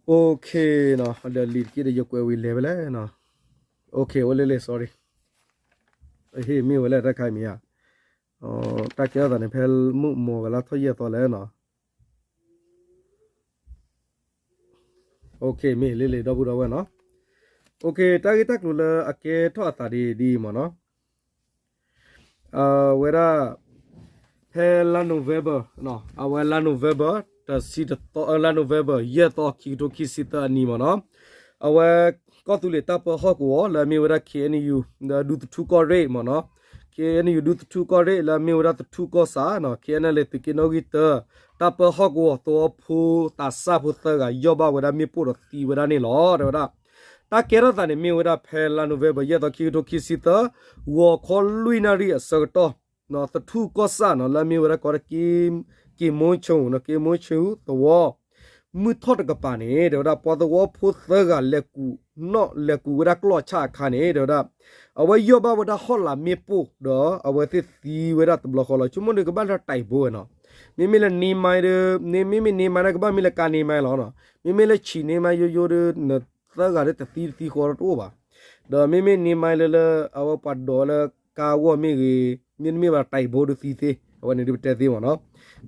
အိၣ်ခ့နီၤ, ဒီးလံာ်တက့ၢ်ဒီး ယကွဲးဝံၤလဲၤဖဲလဲၣ်. အိၣ်ခ့ အိၣ်လ့လ့ sorry. ဟ့ၣ်မ့ၢ်ဝဲလဲၣ်တၢ်ခါအံၤမ့ၢ်ဧါ. တၢ်ကဲထီၣ်သးန့ၣ် ဖဲမုၢ်မီၤဂၤလၢထီၣ်ယဲၢ်သီလဲၣ်နီၤ. အိၣ်ခ့ မ့ၢ်လ့လ့ ဒီပုၢ်ဒီဝဲၢ်နီၤ. အိၣ်ခ့ တၢ်ဂ့ၢ်တၢ်ကျိၤလၢအကဲထီၣ်အသးဒ်အံၤဒ်အံၤမ့ၢ်နီၤ. အဝဲဒၣ် ဖဲလါ November နီၤ, အဝဲလါ November တဆံတသီ, လါ November ယဲၢ်သီ ခံကထိခံဆံသၢအနံၤမ့ၢ်နီၤ, အဝဲ ကီၢ်သူလ့ၤတၢ်ပၢဟီၣ်ကဝီၤ လၢအမ့ၢ်ဝဲဒၣ် K N U လၢဒူသထူကီၢ်ရ့ၣ်မ့ၢ်နီၤ, K N U ဒူသထူကီၢ်ရ့ၣ် လၢအမ့ၢ်ဝဲဒၣ်သထူကီၢ်ဆၣ်နီၤ, K N L A သုးက့နီၣ်ဂံၢ်တၢ တၢ်ပၢဟီၣ်ကဝီၤသဝီဖိ သးစၢ်ဖိသၢဂၤ ယီၢ်ဘၣ်ဝဲဒၣ်မ့ၣ်ပိၢ်ဒီးသံဝဲဒၣ်န့ၣ်လီၤ တဲဝဲဒၣ်. တၢ်ကဲထီၣ်သးန့ၣ် မ့ၢ်ဝဲဒၣ်ဖဲလါ November ယဲၢ်သီ ခံကထိခံဆံသၢ ဂီၤခီလွံၢ်နၣ်ရံၣ်အဆၢကတီၢ်, သထူကီၢ်ဆၣ်နီၤ လၢအမ့ၢ်ဝဲဒၣ်ကီးတက့ၢ် က့ၤမိဆိနီၤ, က့ၤမိဆိသဝီ မုၢ်ထီၣ်တကပၤန့ၣ် တဲဝဲဒၣ် ပှၤသဝီဖိသၢဂၤ လဲၤကူးနီၣ် လဲၤကူးဝဲဒၣ်ကျီၢ်ဆၣ်အခါန့ၣ် တဲဝဲဒၣ် အဝဲယီၢ်ဘၣ်ဝဲဒၣ်ဟီၣ်လာ်မ့ၣ်ပိၢ်ဒီး အဝဲသ့ၣ်သံဝဲဒၣ်တဘျီဃီလီၤ. ဆိကမိၣ်ဒုးကဘၣ်လၢတၢ်ဘိဝဲနီၤ, မ့မ့ၢ်လၢနံၤမါဒီး မ့မ့ၢ်နံၤမါန့ၣ် ကဘၣ်မ့ၢ်လၢကါနံၤမါလီၤနီၤ, မ့မ့ၢ်လၢဆံးနံၤမါယိယိဒီး နသၢဂၤဒီးတသံတသံဃီတအိၣ်ဘၣ်. ဒီးမ့မ့ၢ်နံၤမါလၢလၢ အဝဲပှၤဒိးလၢကါဂီၢ်မ့ၢ်ဂ့ၤ, မ့တမ့ၢ်ဘၣ်တၢ်ဘိဒုးသံသ့, အဝဲန့ၣ်ဒုးပတဲသ့မ့ၢ်နီၤ.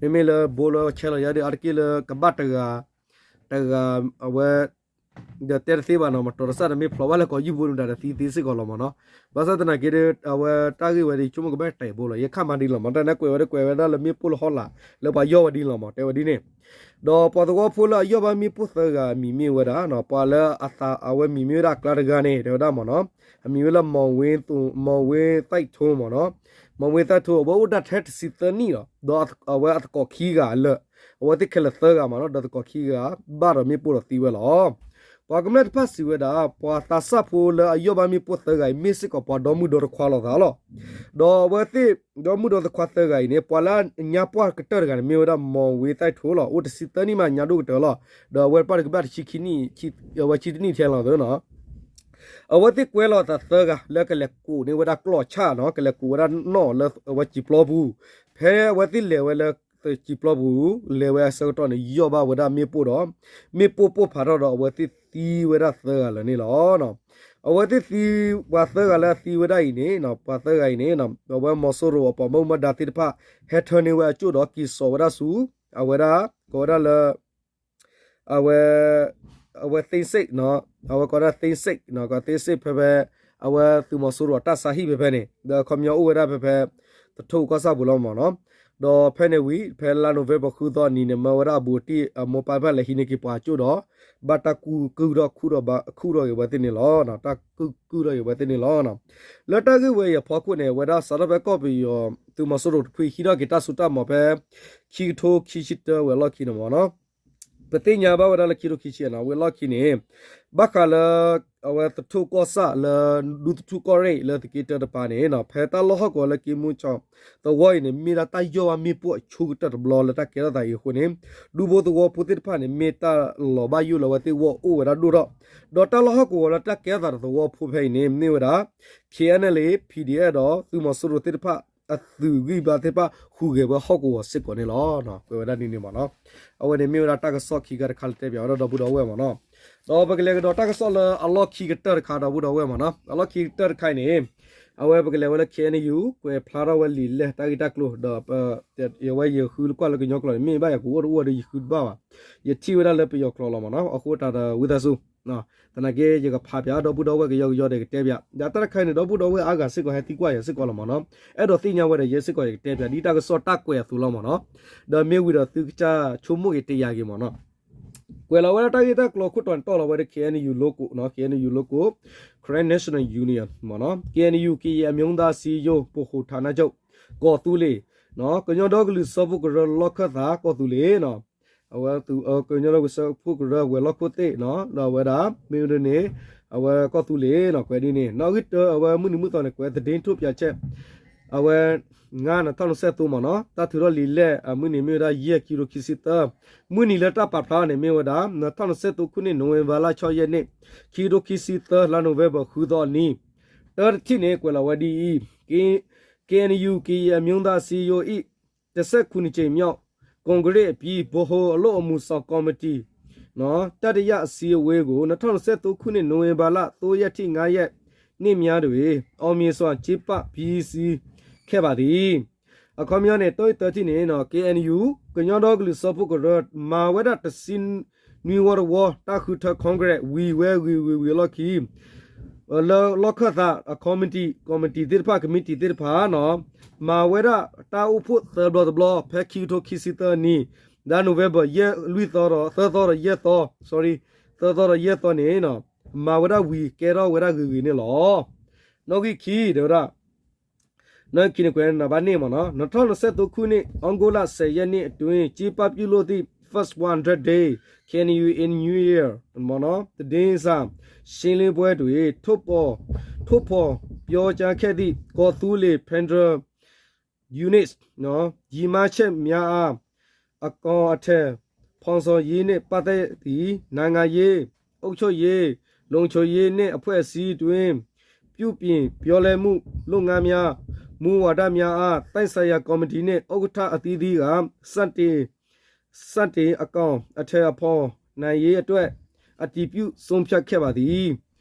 မ့မ့ၢ်လၢဘိလၢဆဲးလီၤယါဒီး အါတက့ၢ်လၢကဘၣ်တဂၤ တဂၤ အဝဲ ဒီးတဲတသ့ဘၣ်နီၤ, မတီၤတစၢ်ဒီးမ့ၢ်ဖျိးဘၣ်လၢကီးယုၢ်ဘိဒုးတၢ်ဒီးသံသ့စ့ၢ်ကီးလီၤမ့ၢ်နီၤ. ဘၣ်ဆၣ်သနာ်က့ဒီး အဝဲတၢ်ဂ့ၢ်ဝဲဒီး ဆိကမိၣ်ကဘၣ်တၢ်ဘိလီၤ. ယဲခါမၤဒ်လီၤမ့ၢ် တၢ်န့ၣ်ကွဲးဝဲဒီးကွဲးဝဲဒၣ်လၢမ့ၣ်ပိၢ်လၢဟီၣ်လာ် လၢပှၤယီၢ်ဝဲဒ်လီၤမ့ၢ် တဲဝဲဒ်န့ၣ်. ဒီးပှၤသဝီဖိလၢအယီၢ်ဘၣ်မ့ၣ်ပိၢ်သၢဂၤအမံၤမ့ၢ်ဝဲဒၣ်နီၤ, ပှၤလၢအသးအဝဲမံၤမ့ၢ်ဝဲဒၣ်အကျါတဂၤန့ၣ် တဲဝဲဒၣ်မ့ၢ်နီၤ, အမံၤဝဲလၢ မီၤဝ့သိၣ် မီၤဝ့သိၣ်ထိမ့ၢ်နီၤ. မီၤဝ့သိၣ်ထိ အဝဲအိၣ်ဒၣ်ထဲတဆံသၢနံၣ်လီၤ. ဒီးအဝဲအသကိးခံဂၤလၢာ်, အဝဲသ့ၣ်ခဲလၢာ်သၢဂၤမ့ၢ်နီၤ, ဒီးသကိးခံဂၤဘၣ်ဒီးမ့ၣ်ပိၢ်ဒီးသံဝဲလီၤ. ပှၤကမျၢၢ်တဖၣ်စံးဝဲဒၣ် ပှၤသးစၢ်ဖိလၢအယီၢ်ဘၣ်မ့ၣ်ပိၢ်သၢဂၤအံၤ မ့ၢ်စ့ၢ်ကီးပှၤဒီမုၣ်ဒီတခွါလိာ်သးလီၤ. ဒီးအဝဲသ့ၣ်ဒီမုၣ်ဒီတခွါသၢဂၤအံၤန့ၣ် ပှၤလၢအညါပှၢ်ကတၢၢ်တဂၤန့ၣ် မ့ၢ်ဝဲဒၣ် မီၤဝ့သိၣ်ထိလီၤ. အိၣ်တဆံသၢနံၣ်မးညါဒိၣ်ကတၢၢ်လီၤ. ဒီးအဝဲတဖၣ်တကဘၣ်တဆံခံနံၣ်, အဝဲဆံတနံၣ်ထဲလီၤသ့နီၤ. အဝဲသ့ၣ်ကွဲလီၤအသးသၢဂၤ လၢကလဲၤကိးန့ၢ်ဝဲဒၣ်ကျီၢ်ဆၣ်နီၤ, ကလဲၤကိးဝဲဒၣ်နီၣ်လၢအဝဲစံာ်ပျီပူၤ. ဖဲအဝဲသ့ၣ်လဲၤဝဲလၢစံာ်ပျီပူၤ လဲၤဝဲအဆၢကတီၢ်န့ၣ် ယီၢ်ဘၣ်ဝဲဒၣ်မ့ၣ်ပိၢ်ဒီး မ့ၣ်ပိၢ်ပိၢ်ဖးထီၣ်ဒီး အဝဲသ့ၣ်သံဝဲဒၣ်သၢဂၤလၢာ်န့ၣ်လီၤ. အဝဲသ့ၣ်သံ ပှၤသၢဂၤလၢအသံဝဲဒၣ်အံၤန့ၣ် ပှၤသၢဂၤအံၤန့ၣ် အဝဲမီၤစိရိၤအပှၤဘၣ်မူဘၣ်ဒါသ့ၣ်တဖၣ် ဟဲထၢန့ၢ်ဝဲအကၠိၣ်ဒီးက့ၤစိာ်ဝဲဒၣ်ဆူ အဝဲဒၣ် ကိးဝဲဒၣ်လၢ အဝဲ အဝဲ သိန်းဆိပ် အဝဲကိးဒၣ် သိန်းဆိပ် သိန်းဆိပ် ဖဲဖဲ အဝဲသုးမီၤစိရိၤအတၢ်ဆါဟံၣ်ဖဲဖဲန့ၣ် ဒီးခီပညီအိၣ်ဝဲဒၣ်ဖဲဖဲ သထူကီၢ်ဆၣ်ပူၤလီၤမ့ၢ်နီၤ. ဒီးဖဲန့ၣ်ဝံၤ ဖဲလါနိၣ်ဝ့ဘၢၣ်ဃုသီအနံၤန့ၣ် မၢဝဲဒၣ်အဘူးအတံၣ်အမိၢ်ပၢ်တဖၣ်လဲၤဟံးန့ၢ်က့ၤပှၤကၠိၣ်ဒီး ဘၣ်တၢ်ကူၣ်ကုၢ်ဒီးခူၣ်ဒီးခူၣ်ဒီးဂ့ၤဝဲသ့ၣ်န့ၣ်လီၤ. တၢ်ကူၣ်ကုၢ်ဒီးဂ့ၤဝဲသ့ၣ်န့ၣ်လီၤ. လၢတၢ်ဂ့ၢ်ဝဲအံၤအဖီခိၣ်န့ၣ် အဝဲဒၣ်စးထီၣ်ဖဲကီၢ်ပယီၤ သုးမီၤစိရိၤတဖုဟံးထီၣ်က့ၤတၢ်စိတၢ်ကမီၤဖဲ ခံကထိခံဆံတၢဝဲအလီၢ်ခံန့ၣ်မ့ၢ်နီၤ ပသ့ၣ်ညါဘၣ်ဝဲဒၣ်လၢခံကထိခံဆံအဝဲအလီၢ်ခံန့ၣ် ဘၣ်ဃးလၢ အဝဲသထူကီၢ်ဆၣ်လၢ ဒူသထူကီၢ်ရ့ၣ်လၢသုးက့တၢတပၤန့ၣ် ဖဲတၢ်လီၢ်ဟီၣ်ကဝီၤလၢက့မူကၠီသဝီအံၤန့ၣ် မ့ၢ်ဒၣ်တၢ်ယီၢ်ဘၣ်မ့ၣ်ပိၢ်အဆိကတၢၢ်တဘျီလၢတၢ်ကဲထီၣ်သးအံၤအဃိန့ၣ် ဒူဖိသဝီဖိသ့ၣ်တဖၣ်န့ၣ် မ့ၢ်တၢ်လီၤဘၣ်ယိၣ်လၢအဝဲသ့ၣ်ဂီၢ်အိၣ်ဝဲဒၣ်ဒိၣ်ထီၣ် ဒီးတၢ်လီၢ်ဟီၣ်ကဝီၤလၢတၢ်ကဲထီၣ်သးတသဝီဖိဖဲအံၤန့ၣ် မ့ၢ်ဝဲဒၣ် K N L A P D F ဒီးသုးမီၤစိရိၤသ့ၣ်တဖၣ် အသုးဂံၢ်ဘါသ့ၣ်တဖၣ်ဟူးဂဲၤဝဲဟီၣ်ကဝီၤစ့ၢ်ကီးန့ၣ်လီၤ. ကွဲးဝဲဒၣ်ဒ်န့ၣ်မ့ၢ်နီၤ အဝဲန့ၣ်မ့ၢ်ဝဲဒၣ်တၢ်ကစီၣ်ခံခါတခါလၢတဲပၠးဝဲဒၣ်ဒီပုၢ်ဒီဝဲၢ်မ့ၢ်နီၤ. ဒီးပကလဲၤကဒီးတၢ်ကစီၣ်လၢအလီၢ်ခံကတၢၢ်တခါဒီပုၢ်ဒီဝဲၢ်မ့ၢ်နီၤ အလီၢ်ခံကတၢၢ်တခါအံၤန့ၣ် အဝဲပကလဲၤဝဲလၢ K N U ကွဲးဖျါထီၣ်ဝဲလံာ်လဲၢ်တၢ်ဂ့ၢ်တၢ်ကျိၤ ဒီး ယဝဲယဃုကွၢ်လၢကညီကျိာ်န့ၣ် မ့ၢ်ဘၣ်ယၤကအိၣ်တအိၣ်ဒီးယဃုတဘၣ်ဘၣ် ယထံၣ်ဝဲဒၣ်လၢပယီၤကျိာ်လီၤမ့ၢ်နီၤ အဃိတၢ်ဒီးဝံသးစူၤ သနာ်က့ယကဖးပၠးဒီပုၢ်ဒီဝဲၢ်ကယီကယီဒီးကတဲပၠး ဒီးတၢ်တခါအံၤန့ၣ် ဒီပုၢ်ဒီဝဲၢ်အါဂၤစ့ၢ်ကီးဟဲသံကွၢ်ယၤစ့ၢ်ကီးလီၤမ့ၢ်နီၤ အဲၣ်ဒိးသ့ၣ်ညါဝဲဒီးယဲစ့ၢ်ကီးယကတဲပၠး ဒ်တၢ်ကစီၣ်တၢ်ကွဲးအသိးလီၤမ့ၢ်နီၤ ဒီးမ့ၢ်ဝံၤဒီးသုကစၢ်ဆိကမိၣ်က့ၤတယာ်က့ၤမ့ၢ်နီၤ ကွဲးလီၤဝဲဒၣ်တၢ်ဂ့ၢ်တၢ်ကျိၤခိၣ်တီန့ၣ်တီၢ်လီၤဝဲဒီး K N U logo နီၤ K N U logo Karen National Union မ့ၢ်နီၤ K N U ကရင်အမျိုးသားအစည်းအရုံး ဗဟိုဌာနချုပ် ကီၢ်သူလ့ၤ ကညီဒီကလုာ်စၢဖှိၣ်ကရၢလီၢ်ခၢၣ်သးကီၢ်သူလ့ၤနီၤ အဝဲ ကညီဒီကလုာ်စၢဖှိၣ်ကရၢဝဲၤလီၢ်ခိၣ်သ့ၣ်နီၤ ဒီးအဝဲဒၣ် မ့ၢ်ဝဲဒၣ်န့ၣ် အဝဲကီၢ်သူလ့ၤနီၤ ကွဲးဒ်န့ၣ် နီၣ်ဂံၢ်တၢ အဝဲမုၢ်နံၤမုၢ်သီန့ၣ် ကွဲး သတင်းထုတ်ပြန်ချက် အဝဲ ငါး နှစ်ထောင့်နှစ်ဆယ့်သုံး မ့ၢ်နီၤ တၢ်ထုးထီၣ်လံာ်လဲၢ် အမုၢ်နံၤမ့ၢ်ဝဲဒၣ်ယဲၢ် ခံကထိခံဆံသၢ မုၢ်နံၤလၢတၢ်ပာ်ဖျါန့ၣ်မ့ၢ်ဝဲဒၣ် နှစ်ထောင့်နှစ်ဆယ့်သုံးခုနှစ် နိုဝင်ဘာလ ခြောက်ရက်နေ့ ခံကထိခံဆံသၢ လါနိၣ်ဝ့ဘၢၣ် ဃုသီအနံၤ တၢတထံၣ်န့ၣ် ကွဲးလီၤဝဲဒ်အံၤ K N U Karen အမျိုးသားအစည်းအရုံး တစ်ဆယ့်ခုနစ်ကြိမ်မြောက် ကွန်ကရစ်အပြီး ဗဟိုအလုပ်အမှုဆောင်ကော်မတီ တတိယအစည်းအဝေးကို နှစ်ထောင့်နှစ်ဆယ့်သုံးခုနှစ် နိုဝင်ဘာလသုံးရက်ထိငါးရက်နေ့များတွင် အောင်မြင်စွာကျင်းပပြီးစီးခဲ့ပါသည် အခီပညီန့ၣ် တၢတထံၣ်န့ၣ် K N U ကညီဒီကလုာ်စၢဖှိၣ်ကရၢ မၤဝဲဒၣ်တဆံနွံဝီတဝီ တၢ်ဃုထၢ Congress ဝံၤဝဲဂ့ၤဂ့ၤဝံၤအလီၢ်ခံ လၢလီၢ်ခၢၣ်သးအ committee committee သ့ၣ်တဖၣ် committee သ့ၣ်တဖၣ်နီၤ မၤဝဲဒၣ်တၢ်အိၣ်ဖှိၣ်သၢဘျီတဘျီ ဖဲခံကထိခံဆံသၢနံၤ လါနိၣ်ဝ့ဘၢၣ် ယဲၢ်လွံၢ်သီဒီး သၢသီဒီးယဲၢ်သီ sorry သၢသီဒီးယဲၢ်သီန့ၣ် မၤဝဲဒၣ်ဝံၤ ကဲထီၣ်ဝဲဒၣ်ဂ့ၤဂ့ၤန့ၣ်လီၤ. နီၣ်ဂံၢ်ခံ တဲဝဲဒၣ် နီၣ်ဂံၢ်ခံန့ၣ် ကွဲးနံၤဘၣ်န့ၣ်မ့ၢ်နီၤ နှစ်ထောင့်နှစ်ဆယ့်သုံးခုနှစ် ဩဂုတ်လဆယ်ရက်နေ့အတွင်း ကျင်းပပြုလုပ်သည့် First one Hundred Day K N U in New Year မ့ၢ်နီၤ သတင်းစာရှင်းလင်းပွဲတွင် ထုတ်ဖော် ထုတ်ဖော်ပြောကြားခဲ့သည့် ကီၢ်သူလ့ၤ Federal Unit ရည်မှန်းချက်များအား အကောင်အထည်ဖော်ဆောင်ရေးနှင့်ပတ်သက်သည့် နိုင်ငံရေး၊ အုပ်ချုပ်ရေး၊ လုံခြုံရေးနှင့်အဖွဲ့အစည်းတွင်း ပြုပြင်ပြောင်းလဲမှုလုပ်ငန်းများ၊ မူဝါဒများအား သက်ဆိုင်ရာကော်မတီနှင့်ဥက္ကဋ္ဌအသီးသီးက စတင် စတင်အကောင်အထည်ဖော်နိုင်ရေးအတွက် အတည်ပြုဆုံးဖြတ်ခဲ့ပါသည်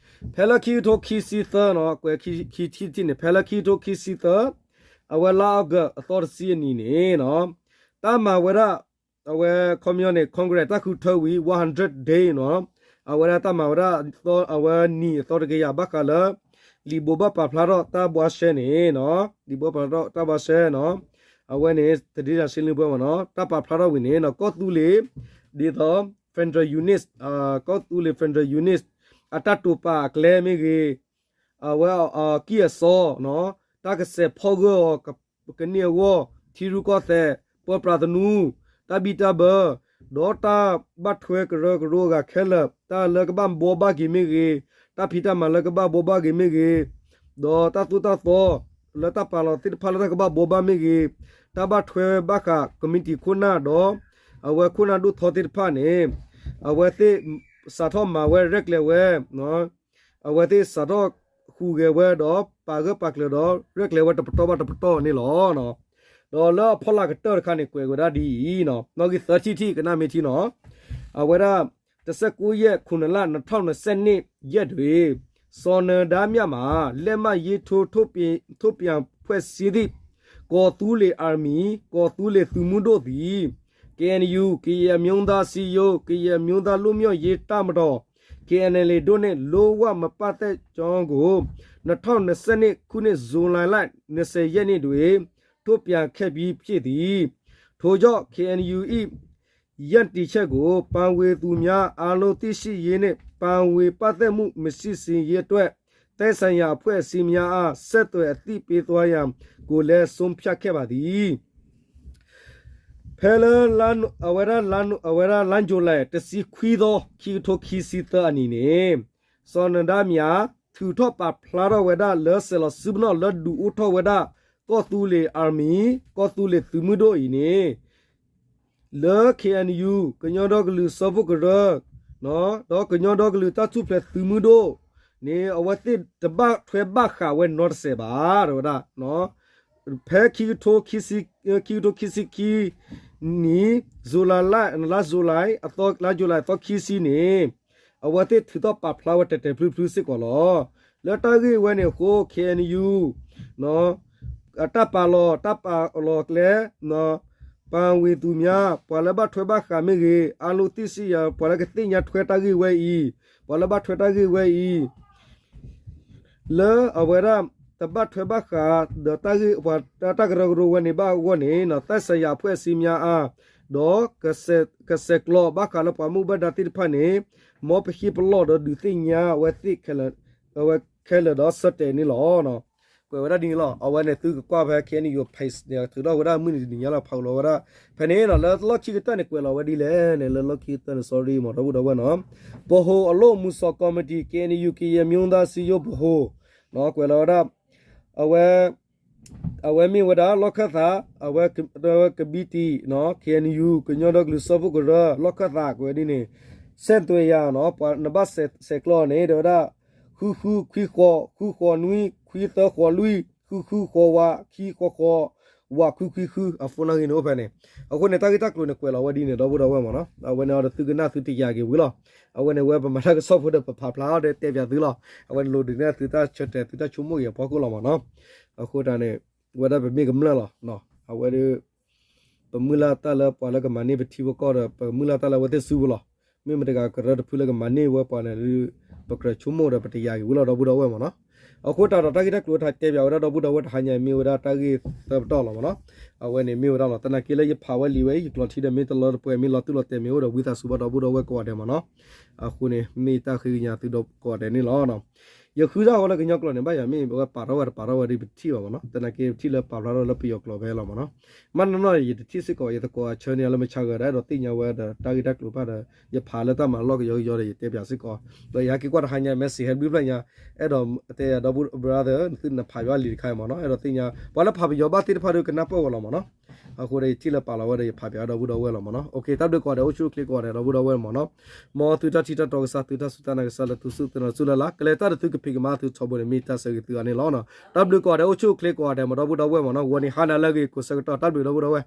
ဖဲလၢခံကထိခံဆံသၢနီၤ ကွဲးခံထံၣ်တထံၣ်န့ၣ် ဖဲလၢခံကထိခံဆံသၢ အဝဲလါအီကူးအသီတဆံအနံၤန့ၣ်နီၤ တၢ်မၤဝဲဒၣ် အဝဲခီပညီန့ၣ် Congress တၢ်ဃုထၢဝံၤ one hundred day နီၤ အဝဲဒၣ်တၢ်မၤဝဲဒၣ် အဝဲနံၤအသီတကယၤဘၣ်ဃးလၢ လံာ်ဘိးဘၣ်ပာ်ဖျါထီၣ်တၢ်ဘှါရှဲန့ၣ်နီၤ လံာ်ဘိးဘၣ်ပာ်ဖျါထီၣ်တၢ်ဘှါရှဲနီၤ အဝဲန့ၣ် သတင်းစာရှင်းလင်းပွဲမ့ၢ်နီၤ တၢ်ပာ်ဖျါထီၣ်ဝံၤန့ၣ်နီၤ ကီၢ်သူလ့ၤ ဒ်သိး Federal Unit ကီၢ်သူလ့ၤ Federal Unit အတၢ်တိာ်ပာ်အကျဲမ့ၢ်ဂ့ၤ အဝဲအကံၢ်အစီ တၢ်ကစဲးဖီၣ်ဂၢၢ်အီၤ ကန့ၢ်အဂီၢ် ထံရူၢ်ကီၢ်သဲး ပၢပြးသနူ တၢ်ဘံၣ်တၢ်ဘၢ ဒီးတၢ်ဘၣ်ထွဲကရၢကရိအဂၤခဲလၢာ် တၢ်လၢကဘၣ်ဘှီဘၣ်က့ၤမ့ၢ်ဂ့ၤ တၢ်ဖံးတၢ်မၤလၢကဘၣ်ဘှီဘၣ်က့ၤမ့ၢ်ဂ့ၤ ဒီးတၢ်သိၣ်တၢ်သီ လၢတၢ်ပာ်လီၤသ့ၣ်တဖၣ်လၢတၢ်ကဘၣ်ဘှီဘၣ်မ့ၢ်ဂ့ၤ တၢ်ဘၣ်ထွဲဘၣ်ဃး committee ခိၣ်နၢ်ဒီး အဝဲခိၣ်နၢ်ဒိၣ်ထီသ့ၣ်တဖၣ်န့ၣ် အဝဲသ့ၣ်စးထီၣ်မၤဝဲရဲၣ်ကျဲၤဝဲ အဝဲသ့ၣ်စးထီၣ်ဟူးဂဲၤဝဲဒီး ပာ်ဂၢၢ်ပာ်ကျၢၤဒီး ရဲၣ်ကျဲၤဝဲတပတီၢ်ဘၣ်တပတီၢ်န့ၣ်လီၤ. ဒီးလၢအဖီလာ်ကတၢၢ်တခါန့ၣ် ကွဲးဝဲဒၣ်ဒ်အံၤနီၤ နီၣ်ဂံၢ်သၢထံၣ်ထံၣ် ကနၣ်မ့ၢ်ထံနီၤ အဝဲဒၣ် တစ်ဆယ့်ကိုးရက် ခုနစ်လ နှစ်ထောင့်နှစ်ဆယ့်နှစ်ရက်တွင် စီၤနၢၤဒါ မျက်မှောက် လက်မှတ်ရေးထိုး ထုတ်ပြန် ထုတ်ပြန်ဖွဲ့စည်းသည့် ကီၢ်သူလ့ၤ Army ကီၢ်သူလ့ၤသုးမုၢ်ဒိၣ်သည် KNU ကရင်အမျိုးသားအစည်းအရုံး ကရင်အမျိုးသားလွတ်မြောက်ရေးတပ်မတော် KNLA တို့နဲ့ လုံးဝမပတ်သက်ကြောင်းကို နှစ်ထောင့်နှစ်ဆယ့်နှစ်ခုနှစ် ဇူလိုင်လ နှစ်ဆယ့် ရက်နေ့တွင် ထုတ်ပြန်ခဲ့ပြီးဖြစ်သည်။ ထို့ကြောင့် KNU ၏ ရပ်တည်ချက်ကို ပါဝင်သူများအားလုံးသိရှိရေးနှင့် ပါဝင်ပတ်သက်မှုမရှိစေရေးအတွက် သက်ဆိုင်ရာအဖွဲ့အစည်းများအား ဆက်သွယ်အသိပေးသွားရန်ကိုလည်း ဆုံးဖြတ်ခဲ့ပါသည်. ဖဲလၢ အဝဲဒၣ် အဝဲဒၣ်လါယူၤလံ တဆံခွံသီ ခံကထိခံဆံသၢအနံၤန့ၣ် စီၤနၢၤဒါ မျက်မှောက် ထုးထီၣ်ပာ်ဖျါထီၣ်ဝဲဒၣ်လၢ စဲးလီၤစုပနီၣ် လၢဒုးအိၣ်ထီၣ်ဝဲဒၣ် ကီၢ်သူလ့ၤ Army ကီၢ်သူလ့ၤသုးမုၢ်ဒိၣ်အံၤန့ၣ် လၢ KNU ကညီဒီကလုာ်စၢဖှိၣ်ကရၢ ဒီးကညီဒီကလုာ်တၢ်ထူၣ်ဖျဲးသုးမုၢ်ဒိၣ်န့ၣ် အဝဲသ့ၣ်တဘၣ်ထွဲဘၣ်ဃးဝဲနီတစဲးဘၣ် တဲဝဲဒၣ်. ဖဲခံကထိ ခံကထိခံဆံခံနံၣ် ယူၤလံ လါယူၤလံ လါယူၤလံ အသီခံဆံန့ၣ် အဝဲသ့ၣ်ထုးထီၣ်ပာ်ဖျါဝဲတဲာ်တဲာ်ဖျုးဖျုးစ့ၢ်ကီးလီၤ. လၢတၢ်ဂ့ၢ်ဝဲန့ၣ်အဃိ KNU အတၢ်ပာ်လီၤ တၢ်ပာ်လီၤကျဲ ပါဝင်သူများ ပှၤလၢဘၣ်ထွဲဘၣ်ဃးမ့ၢ်ဂ့ၤ အားလုံးသိရှိရန် ပှၤလၢကသ့ၣ်ညါထွဲတၢ်ဂ့ၢ်ဝဲအံၤ ပှၤလၢဘၣ်ထွဲတၢ်ဂ့ၢ်ဝဲအံၤ လၢအဝဲဒၣ် တဘၣ်ထွဲဘၣ်ဃး ဒီးတၢ်ဂ့ၢ်ပှၤတၢ်ကရၢကရိဝဲန့ၣ်ဘၣ်အဂီၢ်န့ၣ် သက်ဆိုင်ရာအဖွဲ့အစည်းများအား ဒီး ကဆဲးကျိးဘၣ်ဃးလၢပှၤမူဘၣ်ဒါသ့ၣ်တဖၣ်န့ၣ် မ်ပဟ့ၣ်ပလီၢ်ဒီးဒုးသ့ၣ်ညါအဝဲသ့ၣ် အဝဲခဲလၢာ်ဒီးဆၢတဲာ်န့ၣ်လီၤ. ကွဲးဝဲဒၣ်ဒ်န့ၣ်လီၤ. အဝဲန့ၣ်သုကကွၢ်ဖဲ KNU page န့ၣ် ထုးထီၣ်ဝဲဒၣ်မုၢ်နံၤတနံၤညါလီၤ ဖးလီၤဝဲဒၣ် ဖဲန့ၣ်နီၤ လၢလီၢ်ခံကတၢၢ်န့ၣ် ကွဲးလီၤဝဲဒ်လဲၣ်န့ၣ် လၢလီၢ်ခံကတၢၢ်န့ၣ် sorry မ့ၢ်ဒီပုၢ်ဒီဝဲၢ်နီၤ ပဟိၣ်အလိၣ်မူစီၤကီးမတံၤ KNU ကရင်အမျိုးသားအစည်းအရုံး ပဟိၣ် ကွဲးလီၤဝဲဒၣ် အဝဲ အဝဲမ့ၢ်ဝဲဒၣ်လီၢ်ခၢၣ်သး အဝဲ ကဘံတံ KNU ကညီဒီကလုာ်စၢဖှိၣ်ကရၢ လီၢ်ခၢၣ်သးကွဲးဒ်န့ၣ် ဆဲးသွဲးယၤနီၤ ပှၤနဘၣ်ဆဲးကျိးန့ၣ် တဲဝဲဒၣ် ဃုဃုခွံဃိး ဃုဃိးနွံ ခွံသၢဃိးလွံၢ် ဃုဃုဃိးဝါ ခံဃိးဃိး ဝးခွံခွံဃု အ phone နီၣ်ဂံၢ်န့ၣ်အိၣ်ဖဲန့ၣ် အဃိန့ၣ် တၢ်ဂ့ၢ်တၢ်ကျိၤန့ၣ် ကွဲးလီၤဝဲဒ်န့ၣ် ဒီပုၢ်ဒီဝဲၢ်မ့ၢ်နီၤ အဝဲန့ၣ်အီၤဒီးသုကနၣ်သုတယာ်က့ၤဝံၤလီၤ အဝဲန့ၣ်ဝဲပမၤတၢ်ကစီၣ်ဖိဒီးပဖးဖျါအီၤဒီးတဲပၠးသုလီၤ အဝဲန့ၣ်လိၣ်ဒုးနဲၣ်သုတၢ်ဆၢတဲာ်သုတၢ်ဆိကမိၣ်အံၤအဖီခိၣ်လီၤမ့ၢ်နီၤ အဃိတၢ်န့ၣ် ဝဲဒၣ်ပမ့ၢ်ကမျၢၢ်လီၤ အဝဲဒၣ် ပမုၢ်လၢ်တၢ်လၢပှၤလၢကမၤန့ၢ်ပထံပကီၢ်ဒီး ပမုၢ်လၢ်တၢ်လၢအဝဲသ့ၣ်စုပူၤလီၤ မ့ၢ်မတၤတဂၤကရၢတဖုလၢကမၤန့ၢ်ဝဲပှၤန့ၣ် ပကြၢးဆိကမိၣ်ဒီးပတယာ်က့ၤဝံၤလီၤ ဒီပုၢ်ဒီဝဲၢ်မ့ၢ်နီၤ အဃိတၢ်ဒီးတၢ်ဂ့ၢ်တၢ်ကျိၤတၢ်တဲပၠးဝဲဒၣ်ဒီပုၢ်ဒီဝဲၢ်တဟါညါအံၤ မ့ၢ်ဝဲဒၣ်တၢ်ဂ့ၢ်သၢပတီၢ်လီၤမ့ၢ်နီၤ အဝဲန့ၣ်မ့ၢ်ဝဲဒၣ်လီၤ သနာ်က့လၢယဖးဝဲလံာ်ဝဲအံၤ ယကျိးထံဒီးမ့ၢ်တလီတပှဲၤ မ့ၢ်လီၤတူၢ်လီၤတဲာ်မ့ၢ်အိၣ်ဒီးဝံသးစူၤဘၣ်ဒီပုၢ်ဒီဝဲၢ်ကိးဂၤဒဲးမ့ၢ်နီၤ အဃိန့ၣ် မ့ၢ်တၢ်ဃ့ကညးသုဒီးကိးဂၤဒဲးန့ၣ်လီၤ ယဃုတၢ်ဃီလၢကညီကျိာ်န့ၣ် ဘၣ်ယၤမ့ၢ်ဝဲပာ်ထီၣ်ဝဲတပာ်ထီၣ်ဝဲဒီးပထံၣ်ဘၣ်မ့ၢ်နီၤ သနာ်က့ပထံၣ်လၢပာ်ဖျါထီၣ်လၢပယီၤကျိာ်ဖဲလီၤမ့ၢ်နီၤ မ့ၢ်နီၢ်နီၢ် ယတထံၣ်စ့ၢ်ကီး ယသကိးအဆၢန့ၣ်လၢမဆါဂၤဒီး အဲၣ်ဒိးသ့ၣ်ညါဝဲဒီးတၢ်ဂ့ၢ်တၢ်ကျိၤတဖၣ်ဒီး ယဖးလၢတၢ်မၤလီၢ်ကယီကယီဒီး ယတဲပၠးစ့ၢ်ကီး ဒီးယဟဲက့ၤကွၢ်တဟါညါ message ဟဲဘျုးဖျၢၣ်ညါ အဲၣ်ဒိးတဲယၤဒီပုၢ် brother သုနဖးယွၤလံာ်တခါမ့ၢ်နီၤ အဲၣ်ဒိးသ့ၣ်ညါ ပှၤလၢဖးပယီၤဘၣ်သ့ၣ်တဖၣ်ဒီးကနၢ်ပၢၢ်ဝဲလီၤမ့ၢ်နီၤ အဃိဒီးယထံၣ်လၢပာ်လီၤဝဲဒီးယဖးပၠးဒီပုၢ်ဒီဝဲၢ်လီၤမ့ၢ်နီၤ တၢ်ဘျုးကိးဂၤဒဲးအိၣ်ဆူၣ်အိၣ်ချ့ကိးဂၤဒဲးဒီပုၢ်ဒီဝဲၢ်မ့ၢ်နီၤ မ်သုတၢ်ထံၣ်တၢ်တီကစၢ် သုတၢ်စူၢ်တၢ်နာ်ကစၢ်လၢသုစူၢ်သုနာ်စူၢ်လၢ်လၢ် ကလဲၤတၢ်ဒီးသုကဖံးကမၤသုထီဘိန့ၣ် မ့ၢ်တၢ်ဆၢဂ့ၤသုအါန့ၣ်လီၤ. တၢ်ဘျုးကိးဂၤဒဲးအိၣ်ဆူၣ်အိၣ်ချ့ကိးဂၤဒဲးမ့ၢ်ဒီပုၢ်ဒီဝဲၢ်မ့ၢ်နီၤ ဂီၤနံၤဟါနၤလၢအဂ့ၤ ကိးဆၢကတီၢ် တၢ်ဘျုးဒီပုၢ်ဒီဝဲၢ်